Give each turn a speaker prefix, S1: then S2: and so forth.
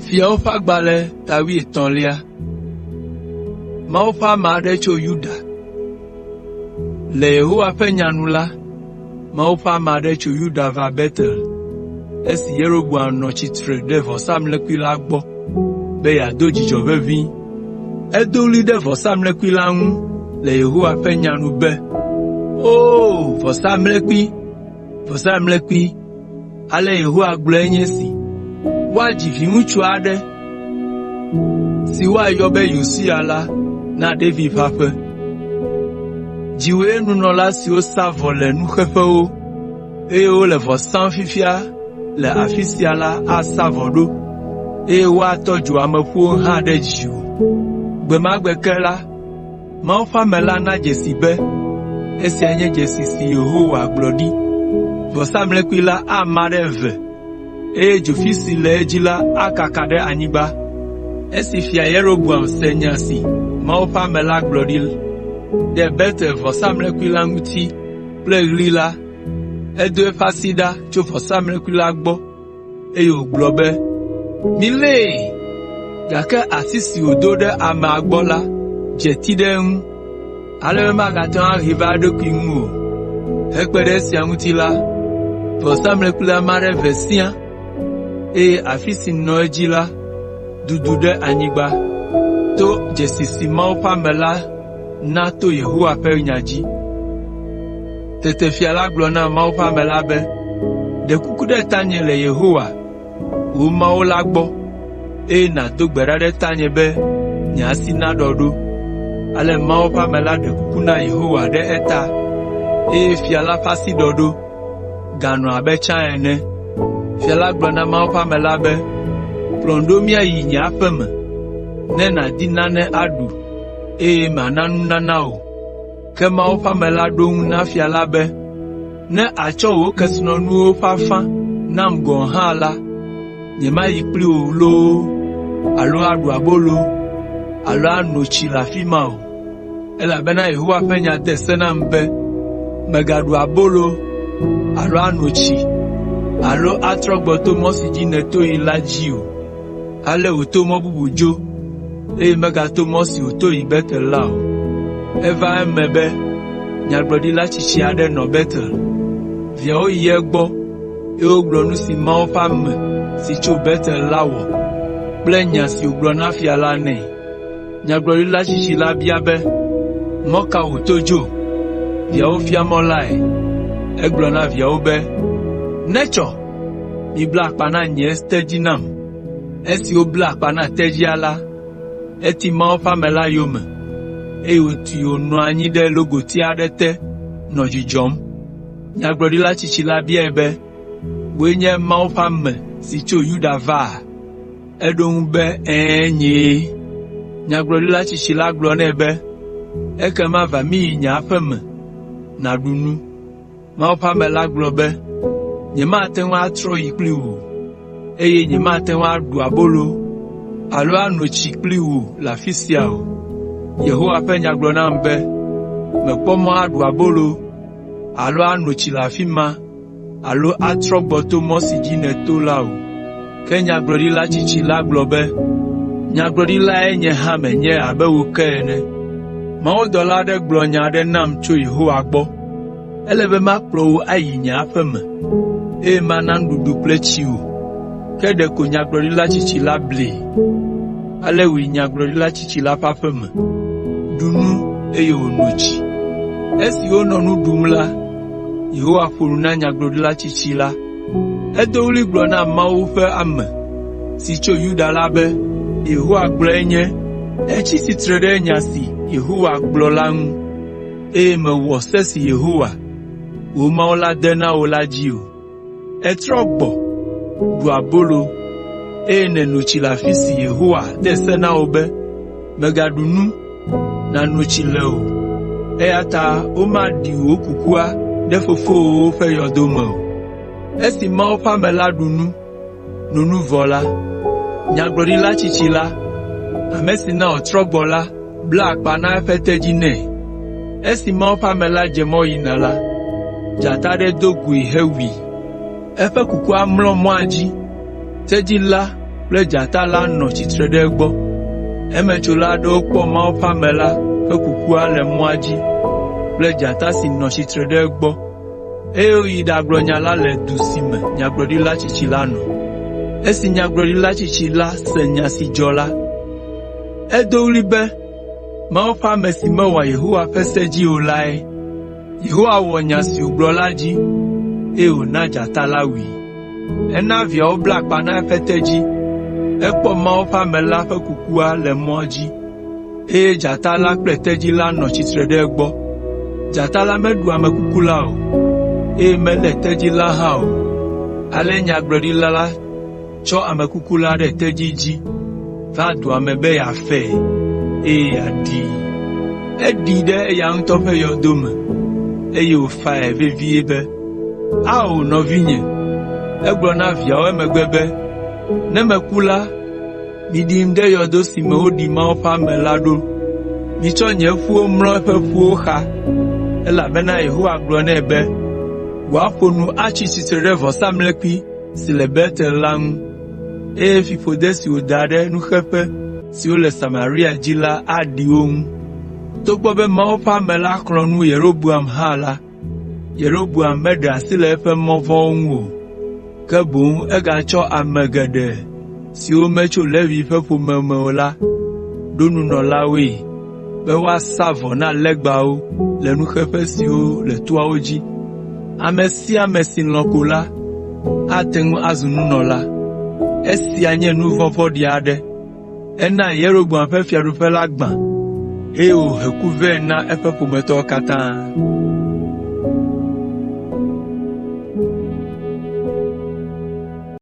S1: Fiawo ƒe agbalẽ ta wuietɔ̃lia. Mawu ƒe ame aɖe tso Yuda. Le Yehowa ƒe nya nu la, Mawu ƒe ame aɖe tso Yuda va Betel esi Yeroboam nɔ tsitre ɖe vɔsamlekpui la gbɔ be yeado dzudzɔ ʋeʋĩ. Edo ɣli ɖe vɔsamlekpui la ŋu le Yehowa ƒe nya nu be, “Oo, vɔsamlekpui, vɔsamlekpui! Ale Yehowa gblɔe nye esi, ‘Woadzi viŋutsu aɖe si woayɔ be Yosia la na David ƒe aƒe. Dziwòe nunɔla siwo sa vɔ le nuxeƒewo, eye wole vɔ sam fifia le afi sia la asa vɔ ɖo, eye woatɔ dzo ameƒuwo hã ɖe dziwò.’ ” Gbe ma gbe ke la, Mawu ƒe ame la na dzesii be, “Esia nye dzesi si Yehowa gblɔ ɖi: Vɔsamlekpui la ama ɖe eve, eye dzofi si le edzi la akaka ɖe anyigba.” Esi Fia Yeroboam se nya si Mawu ƒe ame la gblɔ ɖi ɖe Betel vɔsamlekpui la ŋuti kple ɣli la, edo eƒe asi ɖa tso vɔsamlekpui la gbɔ eye wògblɔ be, “Milée!” Gake asi si wòdo ɖe amea gbɔ la dze ti ɖe eŋu, ale be magate ŋu ahee va eɖokui ŋu o. Hekpe ɖe esia ŋuti la, vɔsamlekpui la ma ɖe eve siaa, eye afi si nɔ edzi la dudu ɖe anyigba, to dzesi si Mawu ƒe ame la na to Yehowa ƒe nya dzi. Tete fia la gblɔ na Mawu ƒe ame la be, “Ɖe kuku ɖe tanye le Yehowa, wò Mawu la gbɔ, eye nàdo gbe ɖa ɖe tanye be nye asi naɖɔ ɖo.” Ale Mawu ƒe ame la ɖe kuku na Yehowa ɖe eta, eye fia la ƒe asi ɖɔ ɖo, ganɔ abe tsã ene. Fia la gblɔ na Mawu ƒe ame la be, “Kplɔm ɖo míayi nye aƒe me, ne nàdi nane aɖu, eye mana nunana wò.” Ke Mawu ƒe ame la ɖo eŋu na fia la be, “Ne àtsɔ wò kesinɔnuwo ƒe afã nam gɔ̃ hã la, nyemayi kpli wò loo alo aɖu abolo alo ano tsi le afi ma o, elabena Yehowa ƒe nya de se nam be, mègaɖu abolo alo ano tsi alo atrɔ gbɔ to mɔ si dzi nèto yi la dzi o.” Ale wòto mɔ bubu dzo, eye megato mɔ si wòto yi Betel la o. Eva eme be nyagblɔɖila tsitsi aɖe nɔ Betel. Viawo yi egbɔ, eye wogblɔ nu si Mawu ƒe ame si tso Betel la wɔ kple nya si wògblɔ na fia la nɛ. Nyagblɔɖila tsitsi la bia be, “Mɔ ka wòto dzo?” Viawo fia mɔ lae. Egblɔ na viawo be, “Netsɔ! Mibla akpa na nye tedzi nam.” Esi wobla akpa na tedzia la, eti Mawu ƒe ame la yome, eye wòtui wònɔ anyi ɖe logoti aɖe te nɔ dzudzɔm. Nyagblɔɖila tsitsi la biae be, “Wòe nye Mawu ƒe ame si tso Yuda va?” Eɖo eŋu be, “Ɛ̃, nyee.” Nyagblɔɖila tsitsi la gblɔ nɛ be, “Ekema va míyi nye aƒe me nàɖu nu.” Mawu ƒe ame la gblɔ be, “Nyemate ŋu atrɔ yi kpli wò o, eye nyemate ŋu aɖu abolo alo ano tsi kpli wò le afi sia o. Yehowa ƒe nya gblɔ nam be, mèkpɔ mɔ aɖu abolo alo ano tsi le afi ma alo atrɔ gbɔ to mɔ si dzi nèto la o.” Ke nyagblɔɖila tsitsi la gblɔ be, “Nyagblɔɖilae nye hã menye abe wò ke ene. Mawudɔla aɖe gblɔ nya aɖe nam tso Yehowa gbɔ. Ele be makplɔ wò ayi nye aƒe me, eye mana nuɖuɖu kple tsi wò.” Ke ɖeko nyagblɔɖila tsitsi la blee. Ale wòyi nyagblɔɖila tsitsi la ƒe aƒe me, ɖu nu, eye wòno tsi. Esi wonɔ nu ɖum la, Yehowa ƒo nu na nyagblɔɖila tsitsi la. Edo ɣli gblɔ na Mawu ƒe ame si tso Yuda la be, “Yehowa gblɔe nye, ‘Ètsi tsitre ɖe nya si Yehowa gblɔ la ŋu, eye mèwɔ se si Yehowa, wò Mawu la de na wò la dzi o. Ètrɔ gbɔ, ɖu abolo, eye nèno tsi le afi si Yehowa de se na wò be, mègaɖu nu, nàno tsi le o, eya ta womaɖi wò kukua ɖe fofowòwo ƒe yɔdo me o.’ ” Esi Mawu ƒe ame la ɖu nu, no nu vɔ la, nyagblɔɖila tsitsi la, ame si na wòtrɔ gbɔ la bla akpa na eƒe tedzi nɛ. Esi Mawu ƒe ame la dze mɔ yina la, dzata aɖe do goe hewui. Eƒe kukua mlɔ mɔa dzi. Tedzi la kple dzata la nɔ tsitre ɖe egbɔ. Emetsola aɖewo kpɔ Mawu ƒe ame la ƒe kukua le mɔa dzi kple dzata si nɔ tsitre ɖe egbɔ eye woyi ɖagblɔ nya la le du si me nyagblɔɖila tsitsi la nɔ. Esi nyagblɔɖila tsitsi la se nya si dzɔ la, edo ɣli be, “Mawu ƒe ame si mewɔa Yehowa ƒe se dzi o lae! Yehowa wɔ nya si wògblɔ la dzi eye wòna dzata la wui.” Ena viawo bla akpa na eƒe tedzi. Ekpɔ Mawu ƒe ame la ƒe kukua le mɔa dzi eye dzata la kple tedzi la nɔ tsitre ɖe egbɔ. Dzata la meɖu ame kuku la o, eye melé tedzi la hã o. Ale nyagblɔɖila la tsɔ ame kuku la ɖe tedzi dzi va dua me be yeafae, eye yeaɖii. Eɖii ɖe eya ŋutɔ ƒe yɔdo me, eye wòfae vevie be, “Ao, nɔvinye!” Egblɔ na viawo emegbe be, “Ne meku la, miɖim ɖe yɔdo si me woɖi Mawu ƒe ame la ɖo. Mitsɔ nye ƒuwo mlɔ eƒe ƒuwo xa, elabena Yehowa gblɔ nɛ be wòaƒo nu atsi tsitre ɖe vɔsamlekpui si le Betel la ŋu, eye fiƒode si wòda ɖe nuxeƒe siwo le Samaria dzi la aɖi wo ŋu.” Togbɔ be Mawu ƒe ame la xlɔ̃ nu Yeroboam hã la, Yeroboam meɖe asi le eƒe mɔ vɔ̃wo ŋu o, ke boŋ egatsɔ ame geɖe siwo metso Levi ƒe ƒome me o la ɖo nunɔlawoe be woasa vɔ na legbawo le nuxeƒe siwo le toawo dzi. Ame sia ame si lɔ̃ ko la, ate ŋu azu nunɔla. Esia nye nu vɔ̃ vɔ̃ɖi aɖe. Ena Yeroboam ƒe fiaɖuƒe la gbã, eye wòhe ku vɛ na eƒe ƒometɔwo katã.